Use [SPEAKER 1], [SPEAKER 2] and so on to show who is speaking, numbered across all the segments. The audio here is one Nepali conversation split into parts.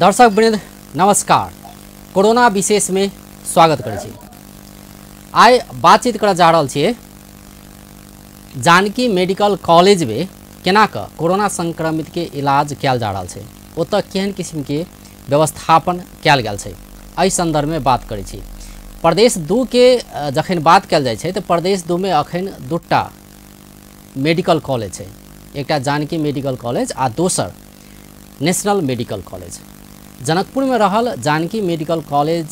[SPEAKER 1] दर्शक वृंद नमस्कार। कोरोना विशेष में स्वागत करै छी। आइ बातचीत कर जा रहल छियै जानकी मेडिकल कॉलेज में केना क कोरोना संक्रमित के इलाज कैल जा रहल छै, ओतऽ केहन किस्म के व्यवस्थापन कैल गेल छै, एहि संदर्भ में बात करै छी। प्रदेश 2 के जखन बात कैल जाइ छै तऽ प्रदेश 2 में अखन दूटा मेडिकल कॉलेज छै, एकटा जानकी मेडिकल कॉलेज आ दोसर नेशनल मेडिकल कॉलेज। जनकपुर में रहल जानकी मेडिकल कॉलेज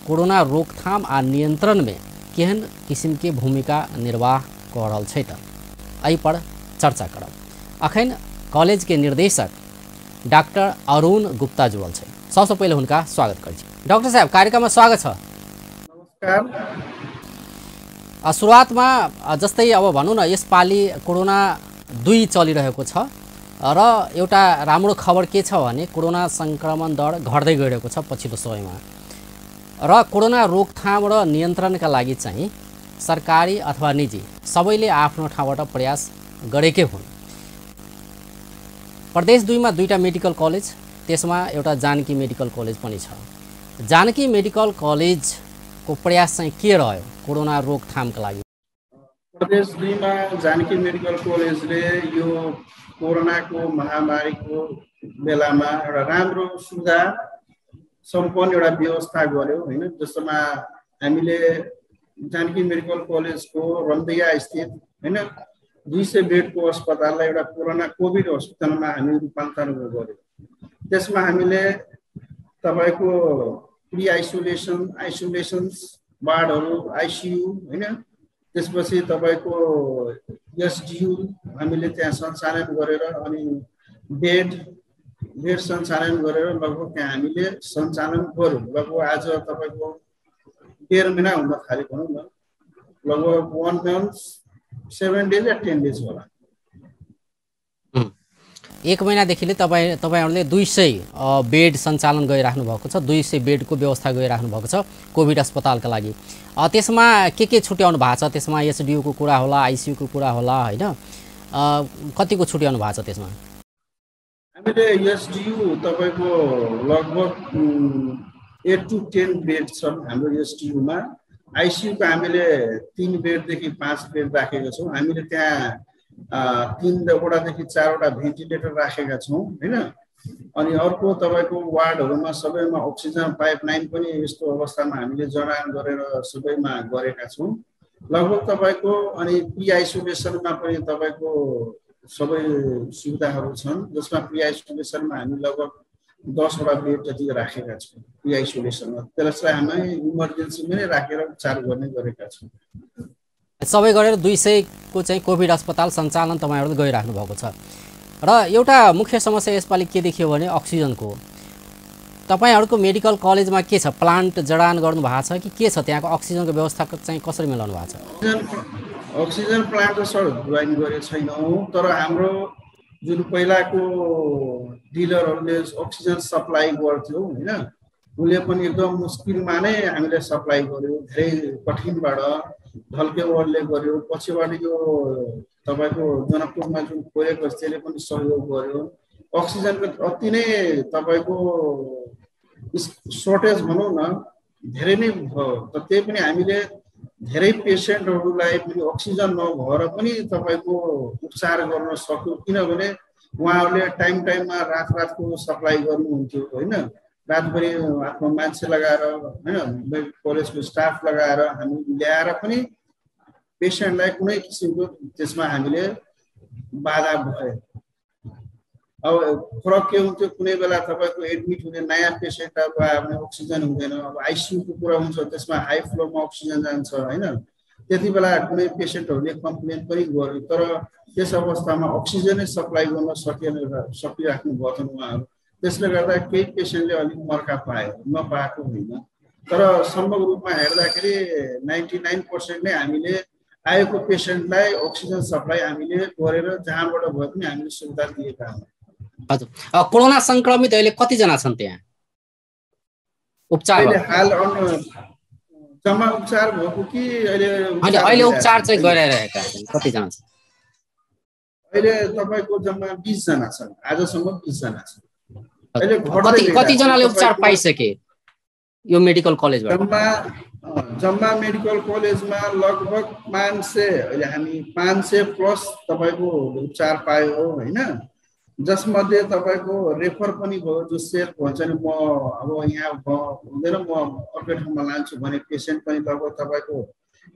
[SPEAKER 1] कोरोना रोकथाम आ नियंत्रण में केहन किस्म के भूमिका निर्वाह कऽ रहल छै तऽ एहि पर चर्चा करब। अखन कॉलेज के निर्देशक डॉक्टर अरुण गुप्ता जुड़ल छै, सबसे पहले हुनका स्वागत करै छी। डॉक्टर साहब, कार्यक्रम में स्वागत छ।
[SPEAKER 2] नमस्कार।
[SPEAKER 1] शुरुआत में जस्तै अब भनौँ न यसपालि कोरोना 2 चलिरहेको छ र एउटा राम्रो खबर के छ भने कोरोना संक्रमण दर घट्दै गइरहेको छ पछिल्लो समयमा र कोरोना रोकथाम र नियन्त्रणका लागि चाहिँ सरकारी अथवा निजी सबैले आफ्नो ठाउँबाट प्रयास गरेकै हुन्। प्रदेश 2 मा दुईटा मेडिकल कलेज, त्यसमा एउटा जानकी मेडिकल कलेज पनि छ। जानकी मेडिकल कलेजको प्रयास चाहिँ के रह्यो कोरोना रोकथामका लागि?
[SPEAKER 2] प्रदेश 2 मा जानकी मेडिकल कलेजले यो कोरोनाको महामारीको बेलामा एउटा राम्रो सुविधा सम्पन्न एउटा व्यवस्था गर्यो हैन, जसमा हामीले जानकी मेडिकल कलेजको रम्दैया स्थित हैन 200 बेडको अस्पताललाई एउटा कोरोना कोभिड अस्पतालमा हामी रूपान्तरण गर्यो। त्यसमा हामीले तपाईको प्री आइसोलेसन, आइसोलेसन्स वार्डहरु, आइसियु हैन, त्यसपछि तपाईको एसडियु हामीले त्यहाँ सञ्चालन गरेर अनि बेड सञ्चालन गरेर लगभग त्यहाँ हामीले सञ्चालन गर्यौं। लगभग आज तपाईको 1.5 महिना हुन थाल्यो भनौँ न, लगभग 1 month 7 days या 10 days होला।
[SPEAKER 1] 1 महिनादेखि तपाईहरुले 200 बेड सञ्चालन गरिराख्नु भएको छ, 200 बेडको व्यवस्था गरिराख्नु भएको छ कोभिड अस्पतालका लागि। त्यसमा के छुट्याउनु भएको छ? त्यसमा एसडियु को कुरा होला, आइसियु को कुरा होला हैन, कतिको छुट्याउनु भएको छ त्यसमा?
[SPEAKER 2] हामीले एसडियु तपाईको लगभग 8 to 10 बेड छन् हाम्रो एसडियु मा। आइसियु को हामीले 3 बेडदेखि 5 बेड राखेका छौं। हामीले त्यहाँ 3 वटादेखि 4 वटा भेन्टिलेटर राखेका छौं हैन। अनि अर्को तपाईको वार्डहरुमा सबैमा अक्सिजन पाइपलाइन पनि यस्तो अवस्थामा हामीले जडान गरेर सबैमा गरेका छौं। लगभग तपाईको अनि प्री आइसोलेसनमा पनि तपाईको सबै सुविधाहरू छन्, जसमा प्री आइसोलेसनमा हामी लगभग 10 वटा बेड जति राखेका छौं प्री आइसोलेसनमा। त्यसलाई हामी इमर्जेन्सीमा नै राखेर उपचार गर्ने गरेका छौं।
[SPEAKER 1] सबै गरेर 200 को चाहिँ कोभिड अस्पताल सञ्चालन तपाईहरुले गरिराख्नु भएको छ। र एउटा मुख्य समस्या यसपालि के देखियो भने अक्सिजनको। तपाईहरुको मेडिकल कलेजमा के छ, प्लान्ट जडान गर्नु भएको छ कि के छ? त्यहाँको अक्सिजनको व्यवस्था चाहिँ कसरी मिलाउनु भएको छ?
[SPEAKER 2] अक्सिजन प्लान्ट सर जोइन गरे छैनौं, तर हाम्रो जुन पहिलाको डिलरहरूले अक्सिजन सप्लाई गर्थ्यो हैन, उले पनि एकदम मुस्किलमा नै हामीले सप्लाई गर्यो, धेरै कठिनबाट ढल्केवरले गर्यो। पछिबाट यो तपाईको जनकपुरमा जुन खोलेको त्यसले पनि सहयोग गर्यो। अक्सिजनको अति नै तपाईको सर्टेज भनौँ न धेरै नै भयो। तर त्यही पनि हामीले धेरै पेशेन्टहरूलाई पनि अक्सिजन नभएर पनि तपाईको उपचार गर्न सक्यौं, किनभने उहाँहरूले टाइममा रातको सप्लाई गर्नुहुन्थ्यो हैन। रातभरि आफ्नो मान्छे लगाएर हैन, कलेजको स्टाफ लगाएर हामी ल्याएर पनि पेशेन्टलाई कुनै किसिमको त्यसमा हामीले बाधा भए। अब फरक के हुन्थ्यो, कुनै बेला तपाईको एडमिट हुने नयाँ पेशेन्टहरु आयो भने अक्सिजन हुँदैन। अब आइसियु को कुरा हुन्छ, त्यसमा हाई फ्लोमा अक्सिजन जान्छ हैन। त्यति बेला कुनै पेशेन्टहरुले कम्प्लेन पनि गर्यो, तर त्यस अवस्थामा अक्सिजनै सप्लाई गर्न सकिराख्नु भएन उहाँहरु। त्यसले गर्दा केही पेशेन्टले अलिक मर्का पाए, नपाएको होइन। तर समग्र रूपमा हेर्दाखेरि 99% नै हामीले आएको पेशेन्टलाई अक्सिजन सप्लाई हामीले गरेर जहाँबाट भए पनि हामीले सुविधा दिएका हौं।
[SPEAKER 1] हजुर, कोरोना संक्रमित अहिले कति जना छन् त्यहाँ उपचार?
[SPEAKER 2] हाल जम्मा उपचार भएको कि
[SPEAKER 1] अहिले उपचार चाहिँ गरिरहेका कति जना छन्?
[SPEAKER 2] अहिले तपाईको जम्मा 20 जना छन्, आजसम्म 20 जना छन्। अहिले घट्दै
[SPEAKER 1] कतिजनाले उपचार पाइसके यो मेडिकल कलेजबाट?
[SPEAKER 2] जम्मा मेडिकल कलेजमा लगभग 500, अहिले हामी 500 प्लस तपाईँको उपचार पायो होइन, जसमध्ये तपाईँको रेफर पनि भयो। जो सेफ भन्छ नि म अब यहाँ हुँदैन म अर्कै ठाउँमा लान्छु भने पेसेन्ट पनि लगभग तपाईँको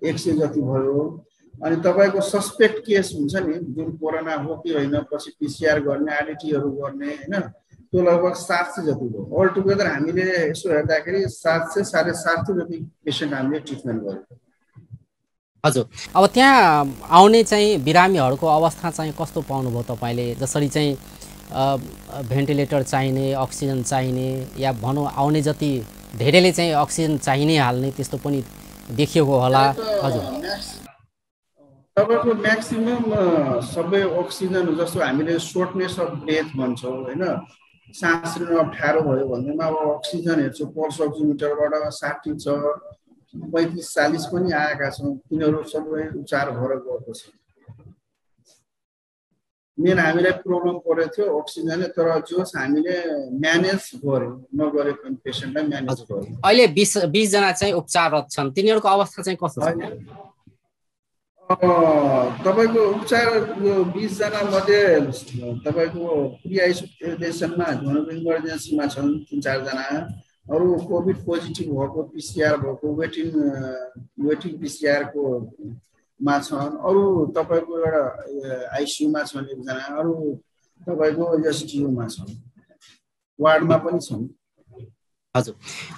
[SPEAKER 2] 100 जति भयो। अनि तपाईँको सस्पेक्ट केस हुन्छ नि, जुन कोरोना हो कि होइन, पछि पिसिआर गर्ने, आरटिटीहरू गर्ने होइन, त्यो लगभग 700 जति भयो। अल टुगेदर हामीले यसो हेर्दाखेरि 700 साढे 700 जति पेसेन्ट हामीले ट्रिटमेन्ट गर्यौँ।
[SPEAKER 1] हजुर, अब त्यहाँ आउने चाहिँ बिरामीहरूको अवस्था चाहिँ कस्तो पाउनुभयो तपाईँले? जसरी चाहिँ भेन्टिलेटर चाहिने, अक्सिजन चाहिने, या भनौँ आउने जति धेरैले चाहिँ अक्सिजन चाहिने हाल्ने त्यस्तो पनि देखिएको होला। हजुर,
[SPEAKER 2] तपाईँको म्याक्सिमम सबै अक्सिजन, जस्तो हामीले सोर्टनेस अफ ब्रेथ भन्छौँ होइन, सास लिन अप्ठ्यारो भयो भन्दैमा अब अक्सिजन हेर्छु पल्स अक्सिमिटरबाट 60 छ, 35-40 पनि आएका छौँ। तिनीहरू सबै उपचार भएर गएको छ। मेन हामीलाई प्रब्लम परेको थियो अक्सिजन, तर जोस हामीले म्यानेज गर्यौँ, नगरे पनि पेसेन्टलाई म्यानेज गर्यौँ।
[SPEAKER 1] अहिले 20 जना चाहिँ उपचाररत छन्, तिनीहरूको अवस्था चाहिँ कस्तो छ?
[SPEAKER 2] तपाईँको उपचार 20 जना मध्ये तपाईँको प्रि आइसोलेसनमा भनेको इमर्जेन्सीमा छन् 3-4 जना। अरू कोभिड पोजिटिभ भएको, पिसिआर भएको, वेटिङ पिसिआरको मा छन्। अरू तपाईँको एउटा आइसियुमा छन् 1 जना, अरू तपाईँको एसडियुमा छन्, वार्डमा पनि छन्।
[SPEAKER 1] हजुर,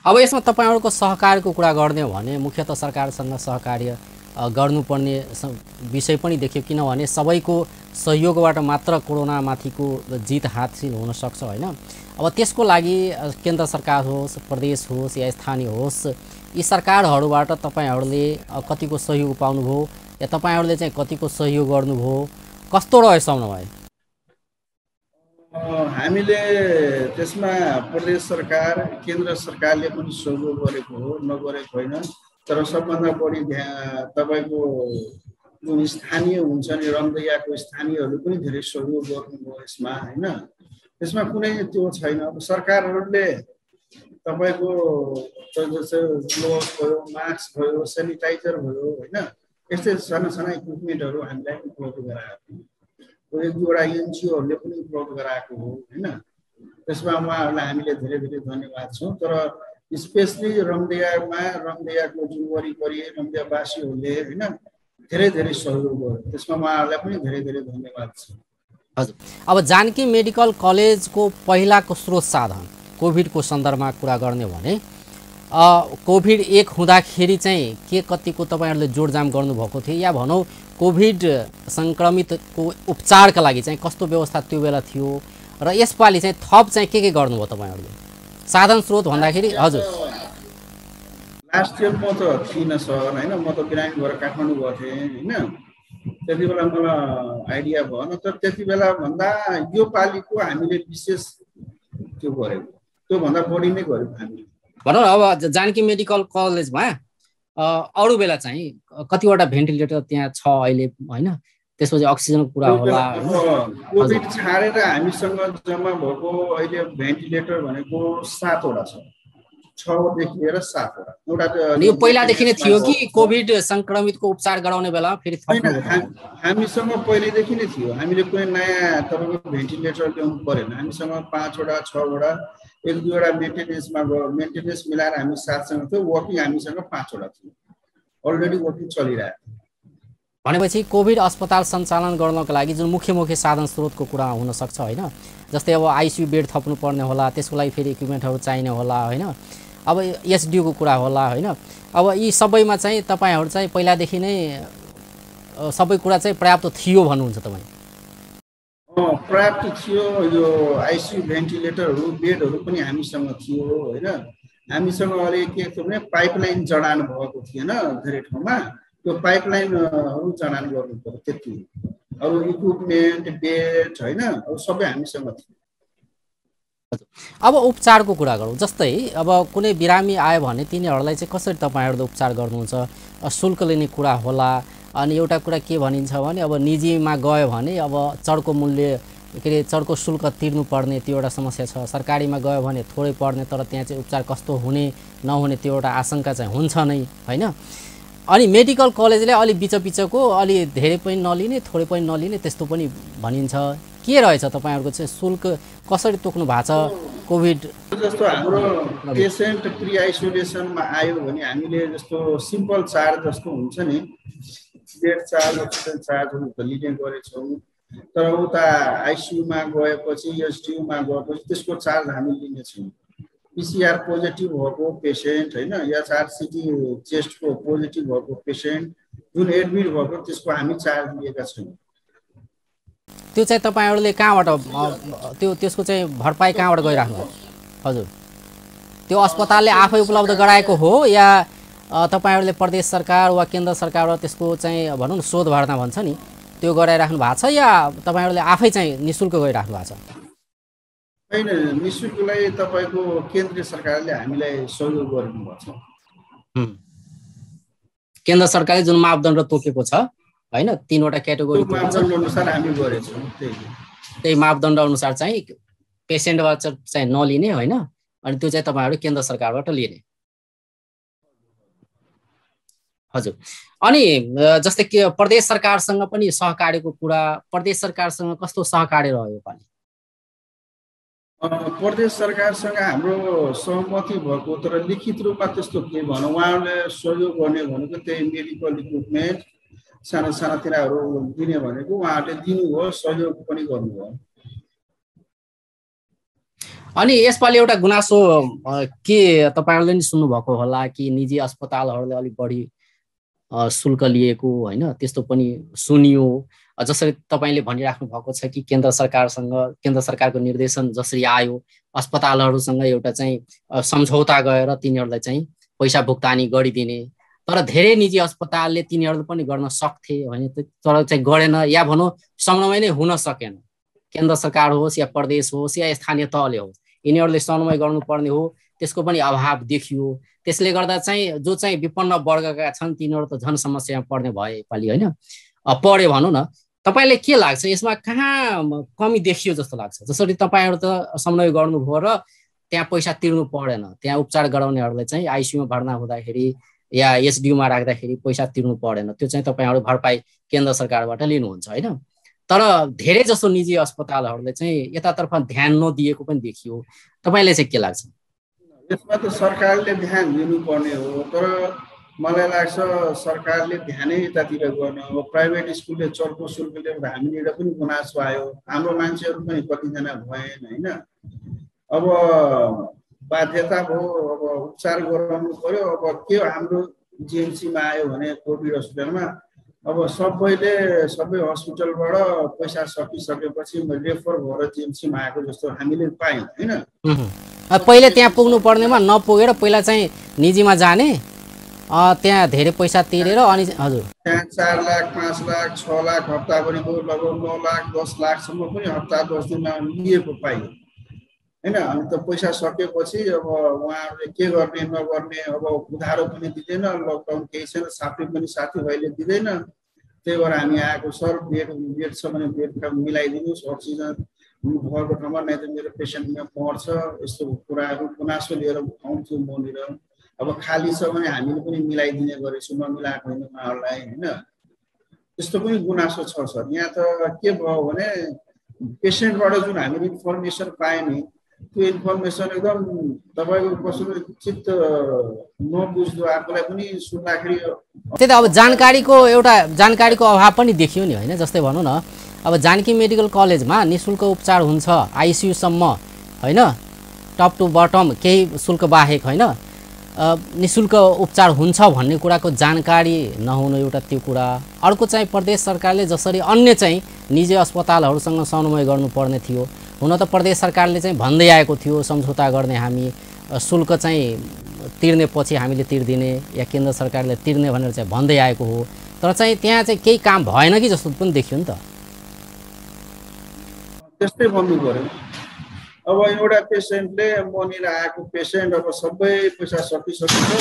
[SPEAKER 1] अब यसमा तपाईँहरूको सहकारको कुरा गर्ने हो भने मुख्यतः सरकारसँग सहकार्य गर्नुपर्ने विषय पनि देखियो, किनभने सबैको सहयोगबाट मात्र कोरोनामाथिको जित हासिल हुन सक्छ होइन। अब त्यसको लागि केन्द्र सरकार होस्, प्रदेश होस् या स्थानीय होस्, यी सरकारहरूबाट तपाईँहरूले कतिको सहयोग पाउनुभयो या तपाईँहरूले चाहिँ कतिको सहयोग गर्नुभयो, कस्तो रह्यो समन्वय?
[SPEAKER 2] हामीले त्यसमा प्रदेश सरकार, केन्द्र सरकारले पनि सहयोग गरेको हो, नगरेको होइन। तर सबभन्दा बढी तपाईँको जुन स्थानीय हुन्छ नि, रमदैयाको स्थानीयहरू पनि धेरै सहयोग गर्नुभयो यसमा होइन। त्यसमा कुनै त्यो छैन। अब सरकारहरूले तपाईँको ग्लोभ्स भयो, मास्क भयो, सेनिटाइजर भयो होइन, यस्तै साना साना इक्विपमेन्टहरू हामीलाई उपलब्ध गराएको हो। 1-2वटा एनजिओहरूले पनि उपलब्ध गराएको हो होइन। त्यसमा उहाँहरूलाई हामीले धेरै धेरै धन्यवाद छौँ। तर स्पेसली रमदैयाको जुन वरिपरि रमदैयावासीहरूले होइन धेरै धेरै सहयोग गर्यो, त्यसमा उहाँहरूलाई पनि धेरै धेरै धन्यवाद छ।
[SPEAKER 1] हजुर, अब जानकी मेडिकल कलेजको पहिलाको स्रोत साधन कोभिडको सन्दर्भमा कुरा गर्ने हो भने कोभिड 1 हुँदाखेरि चाहिँ के कतिको तपाईँहरूले जोडजाम गर्नुभएको थियो, या भनौँ कोभिड सङ्क्रमितको उपचारका लागि चाहिँ कस्तो व्यवस्था त्यो बेला थियो, र यसपालि चाहिँ थप चाहिँ के गर्नुभयो तपाईँहरूले साधन स्रोत भन्दाखेरि? हजुर,
[SPEAKER 2] लास्ट इयर म त थिइनँ सर होइन, म त बिरामी भएर काठमाडौँ गएको थिएँ होइन। त्यति बेला मलाई आइडिया भएन। तर त्यति बेला भन्दा यो पालिको हामीले विशेष त्यो गरेको, त्योभन्दा बढी नै गरेको हामीले।
[SPEAKER 1] भनौँ अब जानकी मेडिकल कलेजमा अरू बेला चाहिँ कतिवटा भेन्टिलेटर त्यहाँ छ अहिले होइन, त्यसपछि अक्सिजनको कुरा होला।
[SPEAKER 2] कोभिड छाडेर हामीसँग जम्मा भएको अहिले भेन्टिलेटर भनेको 7वटा छ, 6देखि लिएर 7वटा। एउटा त
[SPEAKER 1] यो पहिलादेखि नै थियो कि कोभिड सङ्क्रमितको उपचार गराउने बेला फेरि
[SPEAKER 2] हामीसँग पहिलेदेखि नै थियो। हामीले कुनै नयाँ तपाईँको भेन्टिलेटर ल्याउनु परेन। हामीसँग 5वटा 6वटा, 1-2वटा मेन्टेनेन्स मिलाएर हामी 7सँग थियो। वर्किङ हामीसँग 5वटा थियो, अलरेडी वर्किङ चलिरहेको।
[SPEAKER 1] भनेपछि कोभिड अस्पताल सञ्चालन गर्नको लागि जुन मुख्य साधन स्रोतको कुरा हुनसक्छ होइन, जस्तै अब आइसियु बेड थप्नुपर्ने होला, त्यसको लागि फेरि इक्विपमेन्टहरू चाहिने होला होइन, अब एसडियुको कुरा होला होइन। अब यी सबैमा चाहिँ तपाईँहरू चाहिँ पहिलादेखि नै सबै कुरा चाहिँ पर्याप्त थियो भन्नुहुन्छ तपाईँ?
[SPEAKER 2] पर्याप्त थियो। यो आइसियु भेन्टिलेटरहरू, बेडहरू पनि हामीसँग थियो होइन। हामीसँग अहिले के थियो भने पाइपलाइन जडान भएको थिएन धेरै ठाउँमा, त्यो पाइपलाइनहरू जडान गर्नु पर्यो त्यति। अरू इक्विपमेन्ट, बेड होइन, अब सबै हामीसँग थियो।
[SPEAKER 1] अब उपचारको कुरा गरौँ, जस्तै अब कुनै बिरामी आयो भने तिनीहरूलाई चाहिँ कसरी तपाईँहरूले उपचार गर्नुहुन्छ? शुल्क लिने कुरा होला। अनि एउटा कुरा के भनिन्छ भने अब निजीमा गयो भने अब चर्को मूल्य के अरे चर्को शुल्क तिर्नुपर्ने त्यो एउटा समस्या छ। सरकारीमा गयो भने थोरै पर्ने तर त्यहाँ चाहिँ उपचार कस्तो हुने नहुने त्यो एउटा आशंका चाहिँ हुन्छ नै हैन। अनि मेडिकल कलेजले अलि बिचको अलि धेरै पनि नलिने थोरै पनि नलिने त्यस्तो पनि भनिन्छ। के रहेछ तपाईहरुको चाहिँ शुल्क कसरी तोक्नु भएको छ कोभिड
[SPEAKER 2] जस्तो हाम्रो पेशेन्ट प्री आइसोलेसनमा आयो भने हामीले जस्तो सिम्पल चार्ज जस्तो हुन्छ नि बेड चार्ज अक्सिजन चार्जहरु त लिने गरेछौँ। तर उता आइसियुमा गएपछि एसडियुमा गएपछि त्यसको चार्ज हामी लिने छौँ। पीसीआर पोजिटिभ भएको पेशेन्ट हैन एचआरसीटी चेस्टको पोजिटिभ भएको पेशेन्ट जुन एडमिट भएको त्यसको हामी चार्ज लिएका छौँ।
[SPEAKER 1] त्यो चाहिँ तपाईहरुले कहाँबाट त्यसको चाहिँ भरपाई कहाँबाट गइराख्नु भएको? हजुर त्यो अस्पतालले आफै उपलब्ध गराएको हो या तपाईहरुले प्रदेश सरकार वा केन्द्र सरकारबाट त्यसको चाहिँ भनौं न शोध भर्ना भन्छ नि त्यो गराइराख्नु भएको छ या तपाईहरुले आफै चाहिँ निशुल्क गइराख्नु भएको छ?
[SPEAKER 2] हैन निशुल्कलाई तपाईको केन्द्रीय सरकारले हामीलाई सहयोग गर्नुभएको छ।
[SPEAKER 1] केन्द्र सरकारले जुन मापदण्ड तोकेको छ हैन 3 वटा क्याटेगोरी
[SPEAKER 2] मापदण्ड अनुसार हामी गरेछौँ।
[SPEAKER 1] त्यही मापदण्ड अनुसार चाहिँ पेशेन्टबाट चाहिँ नलिने हैन अनि त्यो चाहिँ तपाईहरु केन्द्र सरकारबाट लिने। हजुर अनि जस्तै कि प्रदेश सरकारसँग पनि सहकार्यको कुरा प्रदेश सरकारसँग कस्तो सहकार्य रह्यो पाली?
[SPEAKER 2] प्रदेश सरकारसँग हाम्रो सहमति भएको तर लिखित रूपमा त्यस्तो के भनौँ उहाँहरूले सहयोग गर्ने भनेको त्यही मेडिकल इक्विपमेन्ट साना तिराहरू दिने भनेको उहाँहरूले दिनुभयो सहयोग पनि गर्नुभयो।
[SPEAKER 1] अनि यसपालि एउटा गुनासो के तपाईहरुले नि सुन्नु भएको होला कि निजी अस्पतालहरुले अलि बढी शुल्क लिएको हैन त्यस्तो पनि सुनियो। जसरी तपाईले भनिराख्नु भएको छ कि केन्द्र सरकारको निर्देशन जसरी आयो अस्पतालहरुसँग एउटा चाहिँ सम्झौता गएर तिनीहरुलाई चाहिँ पैसा भुक्तानी गरिदिने तर धेरै निजी अस्पतालले तिनीहरुले पनि गर्न सक्थे हैन तर चाहिँ गरेन या भनौं समन्वय नै हुन सकेन। केन्द्र सरकार होस् या प्रदेश होस् या स्थानीय तहले होस् यिनीहरुले समन्वय गर्नुपर्ने हो त्यसको पनि अभाव देखियो। त्यसले गर्दा चाहिँ जो चाहिँ विपन्न वर्गका छन् तिनीहरु त झन समस्यामा पर्ने भए पाली हैन पढे भनौं न। तपाईले के लाग्छ यसमा कहाँ कमी देखियो जस्तो लाग्छ? जसरी तपाईहरु त समन्वय गर्नुभयो र त्यहाँ पैसा तिर्नु परेन त्यहाँ उपचार गराउनेहरुले चाहिँ आइसियुमा भर्ना हुँदाखेरि या एसडियुमा राख्दाखेरि पैसा तिर्नु परेन त्यो चाहिँ तपाईहरु भरपाई केन्द्र सरकारबाट लिनुहुन्छ हैन। तर धेरै जसो निजी अस्पतालहरुले चाहिँ यतातर्फ ध्यान नदिएको पनि देखियो। तपाईले चाहिँ के लाग्छ?
[SPEAKER 2] यसमा त सरकारले ध्यान दिनुपर्ने हो तर मलाई लाग्छ सरकारले ध्यानै यतातिर गर्न अब प्राइभेट स्कुलले चर्को शुल्क ल्याउँदा हामीतिर पनि गुनासो आयो। हाम्रो मान्छेहरु पनि कतिजना भएन हैन। अब बाध्यता भयो अब उपचार गराउनु पर्यो। अब के हाम्रो जीएमसीमा आयो भने कोभिड अस्पतालमा अब सबै हस्पिटलबाट पैसा सकिसकेपछि रेफर भएर जीएमसीमा आएको जस्तो हामीले पायौं हैन।
[SPEAKER 1] पहिले त्यहाँ पुग्नु पर्नेमा नपुगेर पहिला चाहिँ निजीमा जाने त्यहाँ धेरै पैसा तिरेर अनि हजुर
[SPEAKER 2] त्यहाँ 4 लाख 5 लाख 6 लाख हप्ताभरिको लगभग 9 लाख 10 लाखसम्म पनि हप्ता 10 दिनमा लिएको पाइयो हैन। अनि त पैसा सकेपछि अब उहाँहरूले के गर्ने नगर्ने अब उधारो पनि दिदैन लकडाउन केही छैन साथै पनि साथीभाइले दिदैन। त्यही भएर हामी आएको सर बेड छ भने बेड मिलाइदिनुस् अक्सिजन भएको ठाउँमा नै त मेरो पेशेन्टमा पर्छ यस्तो कुराहरू गुनासो लिएर आउँछु मनिर। अब खाली छ भने हामीले पनि मिलाइदिने गरेछौँ नमिलाएको होइन उहाँहरूलाई हैन। त्यस्तो पनि गुनासो छ सर। यहाँ त के भयो भने पेशेन्टबाट जुन हामीले इन्फर्मेसन पायौँ नि त्यो इन्फर्मेसन एकदम तपाईको कसैले चित्त नबुझ्दो आफूलाई पनि सुन्दाखेरि
[SPEAKER 1] त्यही त अब जानकारीको अभाव पनि देखियो नि हैन। जस्तै भनौं न अब जानकी मेडिकल कलेजमा निशुल्क उपचार हुन्छ आइसियु सम्म हैन टप टु बटम केही शुल्क बाहेक हैन निशुल्क उपचार हुन्छ भन्ने कुराको जानकारी नहुनु एउटा त्यो कुरा। अर्को चाहिँ प्रदेश सरकारले जसरी अन्य चाहिँ निजी अस्पतालहरुसँग समन्वय गर्नुपर्ने थियो हुन त प्रदेश सरकारले चाहिँ भन्दै आएको थियो सम्झौता गर्ने हामी शुल्क चाहिँ तिर्ने पछि हामीले तिर्दिने या केन्द्र सरकारले तिर्ने भनेर चाहिँ भन्दै आएको हो तर चाहिँ त्यहाँ चाहिँ केही काम भएन कि जस्तो पनि देखियो नि त।
[SPEAKER 2] त्यस्तै भन्नु पर्यो। अब एउटा पेशेन्टले मनिर आएको पेशेन्ट अब सबै पैसा सकिसक्यो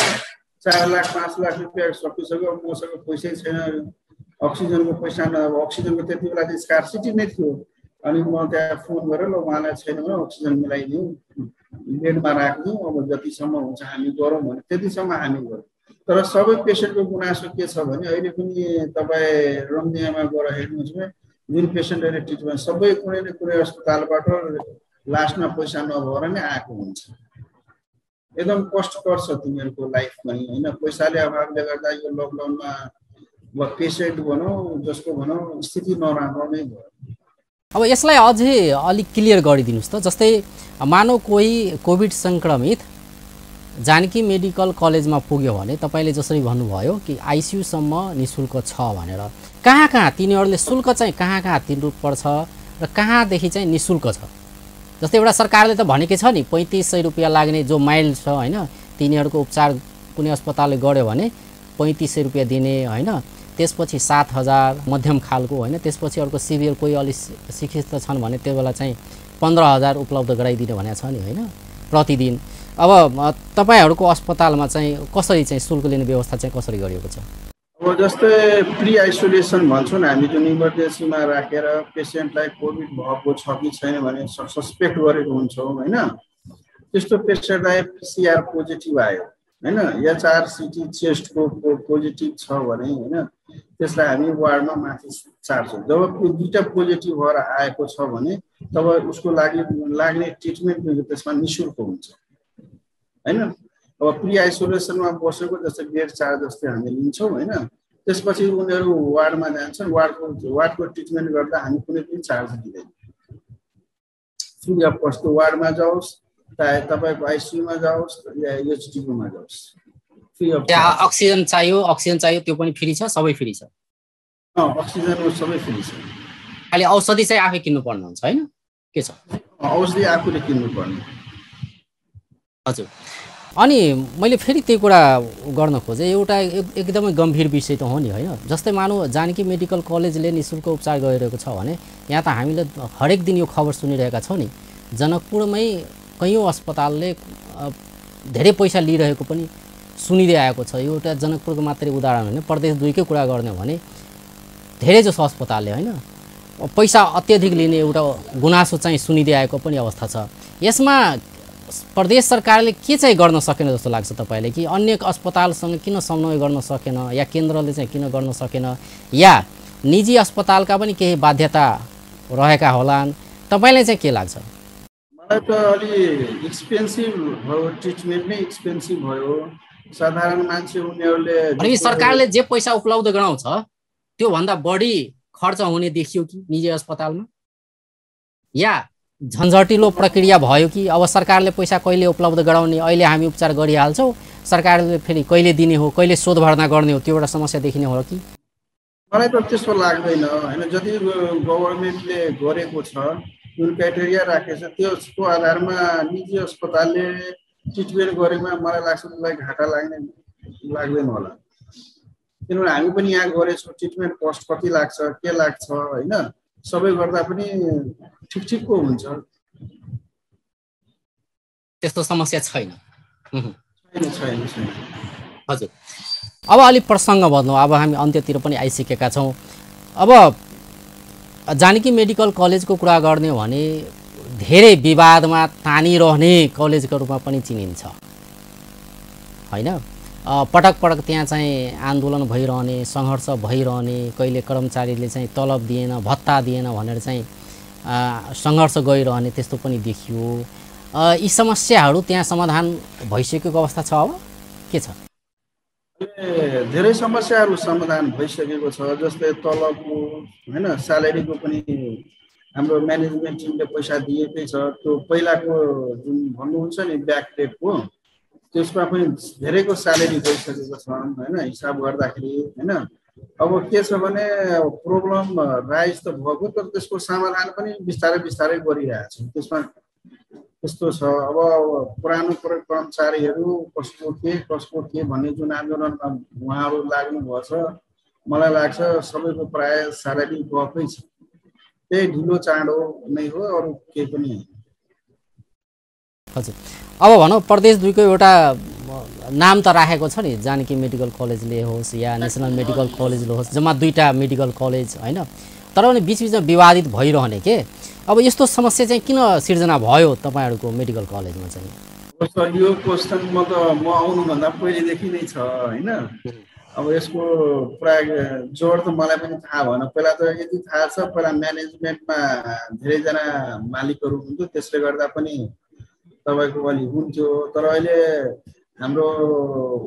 [SPEAKER 2] 4 लाख 5 लाख रुपैयाँ सकिसक्यो मसँग पैसै छैन अक्सिजनको पैसा न अक्सिजनको त्यति बेला चाहिँ स्कार्सिटी नै थियो अनि म त्यहाँ फोन गरेर ल उहाँलाई छैन भने अक्सिजन मिलाइदिउँ, बेडमा राखिदिउँ, अब जतिसम्म हुन्छ हामी गरौँ भने त्यतिसम्म हामी गरौँ। तर सबै पेसेन्टको गुनासो के छ भने अहिले पनि तपाईँ रम्दियामा गएर हेर्नुहोस् भने जुन पेसेन्टहरूले ट्रिटमेन्ट सबै कुनै न कुनै अस्पतालबाट लास्टमा पैसा नभएर नै आएको हुन्छ। एकदम कष्टकर छ तिमीहरूको लाइफ पनि होइन। पैसाले अभावले गर्दा यो लकडाउनमा पेसेन्ट भनौँ जसको भनौँ स्थिति नराम्रो नै भयो।
[SPEAKER 1] अब यसलाई अझै अलिक क्लियर गरिदिनुहोस् त। जस्तै मानव कोही कोभिड सङ्क्रमित जानकी मेडिकल कलेजमा पुग्यो भने तपाईँले जसरी भन्नुभयो कि आइसियुसम्म निःशुल्क छ भनेर, कहाँ कहाँ तिनीहरूले शुल्क चाहिँ कहाँ कहाँ तिर्नुपर्छ र कहाँदेखि चाहिँ निःशुल्क छ? जस्तै एउटा सरकारले त भनेकै छ नि 3500 रुपियाँ लाग्ने जो माइल छ होइन, तिनीहरूको उपचार कुनै अस्पतालले गर्यो भने 3500 रुपियाँ दिने होइन, त्यसपछि 7000 मध्यम खालको होइन, त्यसपछि अर्को सिभियर कोही अलिक शिक्षित छन् भने त्यो बेला चाहिँ 15000 उपलब्ध गराइदिने भनेको छ नि होइन प्रतिदिन। अब तपाईँहरूको अस्पतालमा चाहिँ कसरी चाहिँ शुल्क लिने व्यवस्था चाहिँ कसरी गरिएको छ?
[SPEAKER 2] अब जस्तै प्री आइसोलेसन भन्छौँ हामी, जुन इमर्जेन्सीमा राखेर पेसेन्टलाई कोभिड भएको छ कि छैन भने सस्पेक्ट गरेको हुन्छौँ होइन, त्यस्तो पेसेन्टलाई पिसिआर पोजिटिभ आयो होइन, एचआरसिटी चेस्टको पोजिटिभ छ भने होइन, त्यसलाई हामी वार्डमा माथि सार्छौँ। जब दुईवटा पोजिटिभ भएर आएको छ भने तब उसको लागि लाग्ने ट्रिटमेन्ट त्यसमा निःशुल्क हुन्छ होइन। अब प्री आइसोलेसनमा बसेको जस्तै बेड चार्ज जस्तै हामी लिन्छौँ होइन, त्यसपछि उनीहरू वार्डमा जान्छन्, वार्डको ट्रिटमेन्ट गर्दा हामी कुनै पनि चार्ज दिँदैन। फ्री अफ कस्ट वार्डमा जाओस्, चाहे तपाईँको आइसियुमा जाओस् या एचडियूमा जाओस्, फ्री अफ।
[SPEAKER 1] अक्सिजन चाहियो त्यो पनि फ्री छ, सबै फ्री छ?
[SPEAKER 2] अक्सिजन सबै फ्री छ,
[SPEAKER 1] खालि औषधि चाहिँ आफै किन्नु पर्ने हुन्छ होइन, के छ?
[SPEAKER 2] औषधि आफूले किन्नु पर्ने।
[SPEAKER 1] हजुर। अनि मैले फेरि त्यही कुरा गर्न खोजेँ, एउटा एकदमै गम्भीर विषय त हो नि होइन। जस्तै मानौँ जानकी मेडिकल कलेजले निःशुल्क उपचार गरिरहेको छ भने यहाँ त हामीले हरेक दिन यो खबर सुनिरहेका छौँ नि, जनकपुरमै कैयौँ अस्पतालले धेरै पैसा लिइरहेको पनि सुनिँदै आएको छ। यो एउटा जनकपुरको मात्रै उदाहरण होइन, प्रदेश 2कै कुरा गर्ने भने धेरै जसो अस्पतालले होइन पैसा अत्यधिक लिने एउटा गुनासो चाहिँ सुनिँदै आएको पनि अवस्था छ। यसमा प्रदेश सरकारले के चाहिँ गर्न सकेन जस्तो लाग्छ तपाईँले, कि अन्य अस्पतालसँग किन समन्वय गर्न सकेन, या केन्द्रले चाहिँ किन गर्न सकेन, या निजी अस्पतालका पनि केही बाध्यता रहेका होलान्? तपाईँलाई चाहिँ के लाग्छ?
[SPEAKER 2] मलाई त अलि एक्सपेन्सिभ भयो, ट्रिटमेन्ट नै एक्सपेन्सिभ भयो। साधारण मान्छे उनीहरूले
[SPEAKER 1] अनि सरकारले जे पैसा उपलब्ध गराउँछ त्योभन्दा बढी खर्च हुने देखियो कि निजी अस्पतालमा, या झन्झटिलो प्रक्रिया भयो कि अब सरकारले पैसा कहिले उपलब्ध गराउने, अहिले हामी उपचार गरिहाल्छौँ, सरकारले फेरि कहिले दिने हो, कहिले शोध भर्ना गर्ने हो, त्यो एउटा समस्या देखिने हो कि?
[SPEAKER 2] मलाई त त्यस्तो लाग्दैन होइन। जति गभर्मेन्टले गरेको छ, जुन क्राइटेरिया राखेको छ त्यसको आधारमा निजी अस्पतालले ट्रिटमेन्ट गरेमा मलाई लाग्छ त्यसलाई घाटा लाग्दैन होला। किनभने हामी पनि यहाँ गरेछौँ, ट्रिटमेन्ट कस्ट कति लाग्छ के लाग्छ होइन, सबै गर्दा पनि ठिकको हुन्छ,
[SPEAKER 1] त्यस्तो समस्या छैन।
[SPEAKER 2] छैन।
[SPEAKER 1] हजुर। अब अलिक प्रसङ्ग बदलौँ, अब हामी अन्त्यतिर पनि आइसकेका छौँ। अब जानकी मेडिकल कलेजको कुरा गर्ने हो भने धेरै विवादमा तानिरहने कलेजको रूपमा पनि चिनिन्छ होइन। पटक पटक त्यहाँ चाहिँ आन्दोलन भइरहने, सङ्घर्ष भइरहने, कहिले कर्मचारीले चाहिँ तलब दिएन, भत्ता दिएन भनेर चाहिँ सङ्घर्ष गरिरहने त्यस्तो पनि देखियो। यी समस्याहरू त्यहाँ समाधान भइसकेको अवस्था छ, अब के छ?
[SPEAKER 2] धेरै समस्याहरू समाधान भइसकेको छ। जस्तै तलबको होइन, स्यालेरीको पनि हाम्रो म्यानेजमेन्ट टिमले पैसा दिएकै छ। त्यो पहिलाको जुन भन्नुहुन्छ नि ब्याकडेटको, त्यसमा पनि धेरैको स्यालेरी गइसकेको छ होइन, हिसाब गर्दाखेरि होइन। अब के छ भने प्रब्लम राइज त भएको, तर त्यसको समाधान पनि बिस्तारै गरिरहेछ। त्यसमा त्यस्तो छ। अब पुरानो कर्मचारीहरू कसको के भन्ने जुन आन्दोलनमा उहाँहरू लाग्नुभएको छ, मलाई लाग्छ सबैको प्राय स्यालेरी गएकै छ। त्यही ढिलो चाँडो नै हो, अरू केही पनि होइन।
[SPEAKER 1] हजुर। अब भनौँ प्रदेश 2को एउटा नाम त राखेको छ नि, जानकी मेडिकल कलेजले होस् या नेसनल मेडिकल कलेजले होस्, जम्मा 2टा मेडिकल कलेज होइन। तर पनि बिचबिचमा विवादित भइरहने के। अब यस्तो समस्या चाहिँ किन सिर्जना भयो तपाईँहरूको मेडिकल कलेजमा चाहिँ?
[SPEAKER 2] सर यो क्वेसन म आउनुभन्दा पहिलेदेखि नै छ होइन। अब यसको पुरा जोड त मलाई पनि थाहा भएन। पहिला त यति थाहा छ, पहिला म्यानेजमेन्टमा धेरैजना मालिकहरू हुन्थ्यो, त्यसले गर्दा पनि तपाईँको अलि हुन्थ्यो। तर अहिले हाम्रो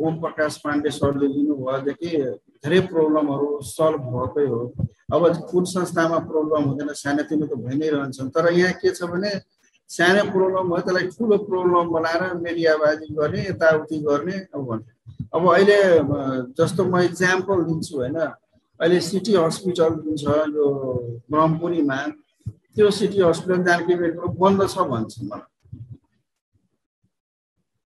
[SPEAKER 2] ओम प्रकाश पाण्डे सरले लिनुभएदेखि धेरै प्रब्लमहरू सल्भ भएकै हो। अब कुन संस्थामा प्रब्लम हुँदैन, सानोतिनो त भइ नै रहन्छन्। तर यहाँ के छ भने सानो प्रब्लम भयो त्यसलाई ठुलो प्रब्लम बनाएर मिडियाबाजी गर्ने, यताउति गर्ने। अब अहिले जस्तो म इक्जाम्पल दिन्छु होइन, अहिले सिटी हस्पिटल जुन छ यो ब्रह्मपुरीमा, त्यो सिटी हस्पिटल जानकी मेडिकल बन्द छ भन्छ मलाई।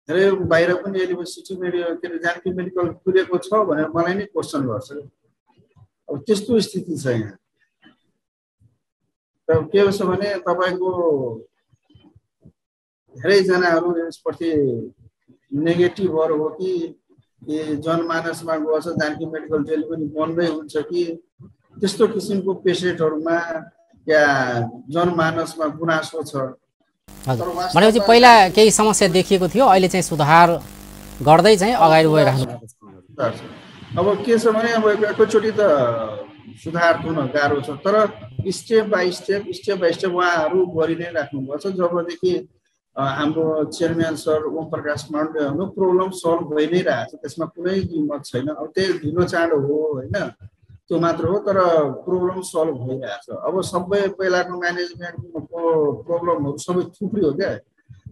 [SPEAKER 2] धेरै बाहिर पनि अहिले सिटी मेडिकल के अरे जानकी मेडिकल खुलेको छ भनेर मलाई नै क्वेसन गर्छ। अब त्यस्तो स्थिति छ यहाँ। र के छ भने तपाईँको धेरैजनाहरू यसप्रति नेगेटिभहरू हो कि जनमानसमा गएछ जानकी मेडिकल जहिले पनि बन्दै हुन्छ कि, त्यस्तो किसिमको पेसेन्टहरूमा या जनमानसमा गुनासो छ।
[SPEAKER 1] भनेपछि पहिला केही समस्या देखिएको थियो, अहिले चाहिँ सुधार गर्दै चाहिँ अगाडि बढिराख्नु भएको छ।
[SPEAKER 2] अब के छ भने अब एकैचोटि त सुधार हुन गाह्रो छ, तर स्टेप बाई स्टेप उहाँहरू गरि नै राख्नुभएको छ। जबदेखि हाम्रो चेयरम्यान सर ओम प्रकाश पाण्डे हुनु, प्रब्लम सल्भ भइ नै रहेको छ, त्यसमा कुनै किम्मत छैन। अब त्यही ढिलो चाँडो हो होइन, त्यो मात्र हो, तर प्रब्लम सल्भ भइरहेको छ। अब सबै पहिलाको म्यानेजमेन्टको प्रब्लमहरू सबै थुप्रियो क्या।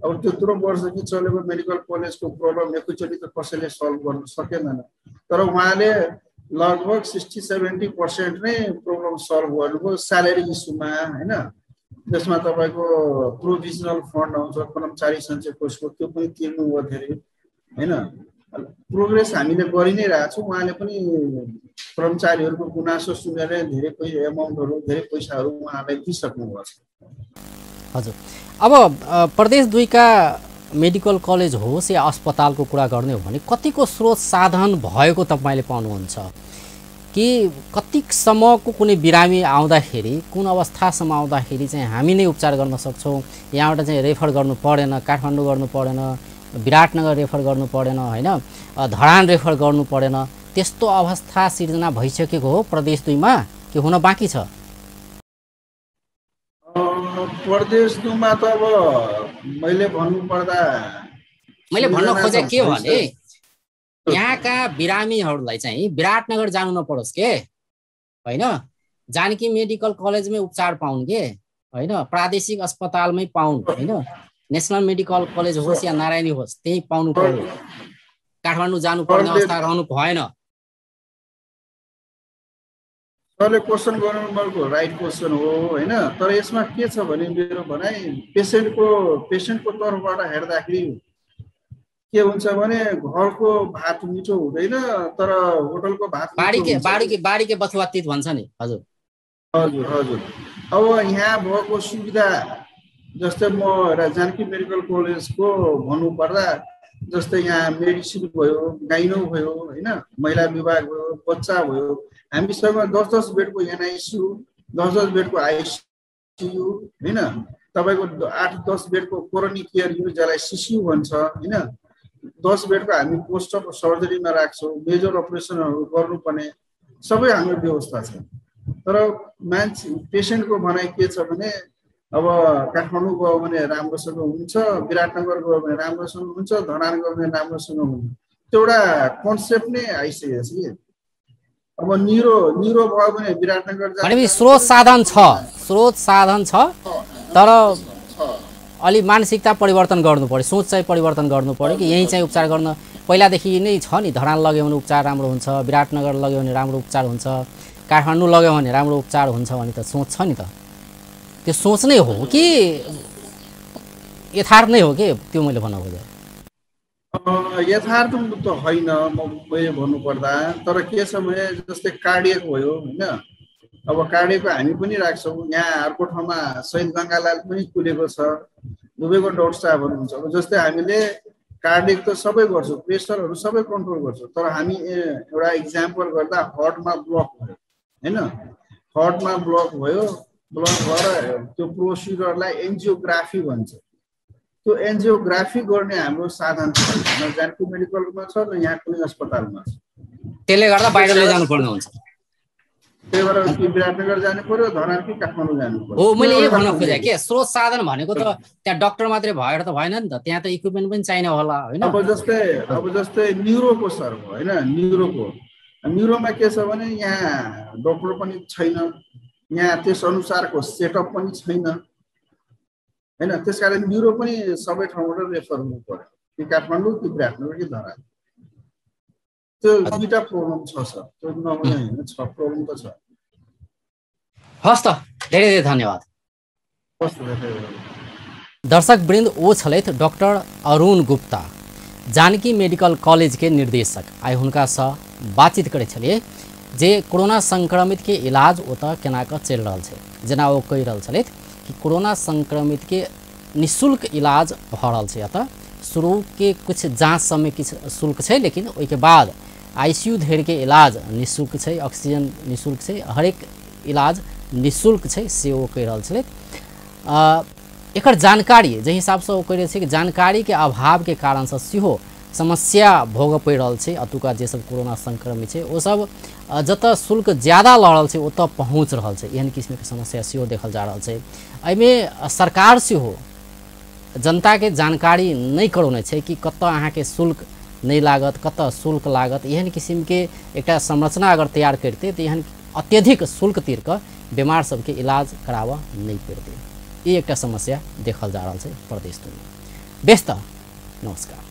[SPEAKER 2] अब त्यत्रो वर्ष कि चलेको मेडिकल कलेजको प्रब्लम एकैचोटि त कसैले सल्भ गर्न सकेनन्। तर उहाँले लगभग 60-70% नै प्रब्लम सल्भ गर्नुभयो स्यालेरी इस्युमा होइन। त्यसमा तपाईँको प्रोभिजनल फन्ड आउँछ कर्मचारी सञ्चय कोषको, त्यो पनि तिर्नु भयो धेरै होइन। प्रोग्रेस हामीले गरि नै रहेको छौँ। उहाँले पनि कर्मचारीहरूको गुनासो सुनेर धेरै एमाउन्टहरू धेरै पैसाहरू उहाँलाई दिइसक्नु भएको छ।
[SPEAKER 1] हजुर, अब प्रदेश 2 का मेडिकल कलेज होस् या अस्पतालको कुरा गर्ने हो भने कतिको स्रोत साधन भएको तपाईँले पाउनुहुन्छ कि कतिसम्मको कुनै बिरामी आउँदाखेरि, कुन अवस्थासम्म आउँदाखेरि चाहिँ हामी नै उपचार गर्न सक्छौँ, यहाँबाट चाहिँ रेफर गर्नु परेन, काठमाडौँ गर्नु परेन, विराटनगर रेफर गर्नु परेन होइन, धरान रेफर गर्नु परेन, त्यस्तो अवस्था सिर्जना भइसकेको हो प्रदेश 2 मा कि हुन बाँकी छ?
[SPEAKER 2] प्रदेश 2 मा त अब मैले भन्न
[SPEAKER 1] खोजे के भने यहाँका बिरामीहरूलाई चाहिँ विराटनगर जानु नपरोस् के होइन, जानकी मेडिकल कलेजमै उपचार पाउन् के होइन, प्रादेशिक अस्पतालमै पाउन् होइन, नेसनल मेडिकल कलेज होस् या नारायणी होस् त्यही पाउनु पर्यो, काठमाडौँ जानुपर्ने अवस्था रहनु भएन।
[SPEAKER 2] सरले क्वेसन गर्नुभएको राइट क्वेसन हो होइन। तर यसमा के छ भने मेरो भनाइ पेसेन्टको तर्फबाट हेर्दाखेरि के हुन्छ भने घरको भात मिठो हुँदैन, तर होटलको भात
[SPEAKER 1] बारीके बथुवा तित भन्छ नि। हजुर
[SPEAKER 2] हजुर हजुर। अब यहाँ भएको सुविधा जस्तै म जानकी मेडिकल कलेजको भन्नुपर्दा जस्तै यहाँ मेडिसिन भयो, गाइनो भयो होइन, महिला विभाग भयो, बच्चा भयो, हामीसँग 10-10 बेडको एनआइसियू, 10-10 बेडको आइसियू होइन, तपाईँको 8-10 बेडको कोरोनी केयर युनिट जसलाई सिसियू भन्छ होइन, 10 बेडको हामी पोस्ट अफ सर्जरीमा राख्छौँ, मेजर अपरेसनहरू गर्नुपर्ने सबै हाम्रो व्यवस्था छ। तर पेसेन्टको भनाइ के छ भने अब काठमाडौँ गयो भने राम्रोसँग हुन्छ, विराटनगर गयो भने राम्रोसँग हुन्छ, धरान गयो भने राम्रोसँग हुन्छ, त्यो एउटा कन्सेप्ट नै आइसकेको छ कि। अब निरो भयो भने विराटनगर
[SPEAKER 1] भनेपछि स्रोत साधन छ तर अलि मानसिकता परिवर्तन गर्नु पर्यो, सोच चाहिँ परिवर्तन गर्नु पर्यो कि यही चाहिँ उपचार गर्न पहिलादेखि नै छ नि। धरान लग्यो भने उपचार राम्रो हुन्छ, विराटनगर लग्यो भने राम्रो उपचार हुन्छ, काठमाडौँ लग्यो भने राम्रो उपचार हुन्छ भने त सोच छ नि। त त्यो सोच नै हो कि यथार्थ नै हो कि त्यो मैले भन्न खोजेँ?
[SPEAKER 2] यथार्थ त होइन मैले भन्नुपर्दा। तर के छ भने जस्तै कार्डियक भयो होइन, अब कार्डियकको हामी पनि राख्छौँ। यहाँ अर्को ठाउँमा शहीद गङ्गालाल पनि खुलेको छ, दुबईको डाक्टर साहबहरू हुन्छ। अब जस्तै हामीले कार्डियक त सबै गर्छौँ, प्रेसरहरू सबै कन्ट्रोल गर्छौँ, तर हामी एउटा इक्जाम्पल गर्दा हार्टमा ब्लक भयो होइन, हार्टमा ब्लक भयो, ब्लक भएर त्यो प्रोसिजरलाई एन्जियोग्राफी भन्छ। त्यो एन्जियोग्राफी गर्ने हाम्रो साधन छैन, न जानकी मेडिकलमा छ न यहाँ कुनै अस्पतालमा छ।
[SPEAKER 1] त्यसले गर्दा बाहिर लैजानु पर्ने हुन्छ।
[SPEAKER 2] त्यही भएर कि विराटनगर जानु पर्यो, धरान कि काठमाडौँ जानु पर्यो।
[SPEAKER 1] हो, मैले यही भन्न खोजेँ के स्रोत साधन भनेको त त्यहाँ डाक्टर मात्रै भएर त भएन नि त, त्यहाँ त इक्विपमेन्ट पनि चाहिने होला होइन।
[SPEAKER 2] अब जस्तै न्युरोको सर होइन, न्युरोमा के छ भने यहाँ डक्टर पनि छैन, यहाँ त्यस अनुसारको सेटअप पनि छैन होइन। त्यसकारण न्युरो पनि सबै ठाउँबाट रेफर हुनु पर्यो, कि काठमाडौँ कि विराटनगर कि धरान। त्यो दुईटा प्रब्लम छ सर, त्यो नहुने होइन, छ प्रब्लम त छ।
[SPEAKER 1] हस् त, धेरै धेरै धन्यवाद। दर्शक वृंद, वो छलैथ doctor Arun Gupta, Janaki medical college के निर्देशक। आइ हुनका सँ बातचीत करै छलिए जे कोरोना संक्रमित के इलाज ओतऽ केना कऽ चलि रहल छै। जेना ओ कहि रहल छलैथ कि कोरोना संक्रमित के निःशुल्क इलाज भऽ रहल छै। अतः शुरू के कुछ जाँच समय किछु शुल्क छै, लेकिन ओहिके बाद आईसीयू धरि के इलाज निःशुल्क छै, ऑक्सीजन निःशुल्क छै, हरेक इलाज निःशुल्क छै से ओ कहि रहल छलैथ। एकर जानकारी जे हिसाब से ओ कहि रहल छै कि जानकारी के अभाव के कारण से सेहो समस्या भोग पड़ि रहल छै। अतुका जे सब कोरोना संक्रमित छै ओ सब जतऽ शुल्क ज्यादा लऽ रहल छै ओतऽ पहुँच रहल छै, एहन किस्म के समस्या सेहो देखल जा रहल छै। एहिमे सरकार सेहो जनता के जानकारी नहीं करौने छै कि कतऽ अहाँ के शुल्क नहीं लागत, कतऽ शुल्क लागत। एहन किस्म के एकटा संरचना अगर तैयार करते तो एहन अत्यधिक शुल्क तीर कऽ बीमार सबके इलाज कराबऽ नहीं पड़ते। ये एक समस्या देखल जा रहा है प्रदेश में। बेस्त नमस्कार।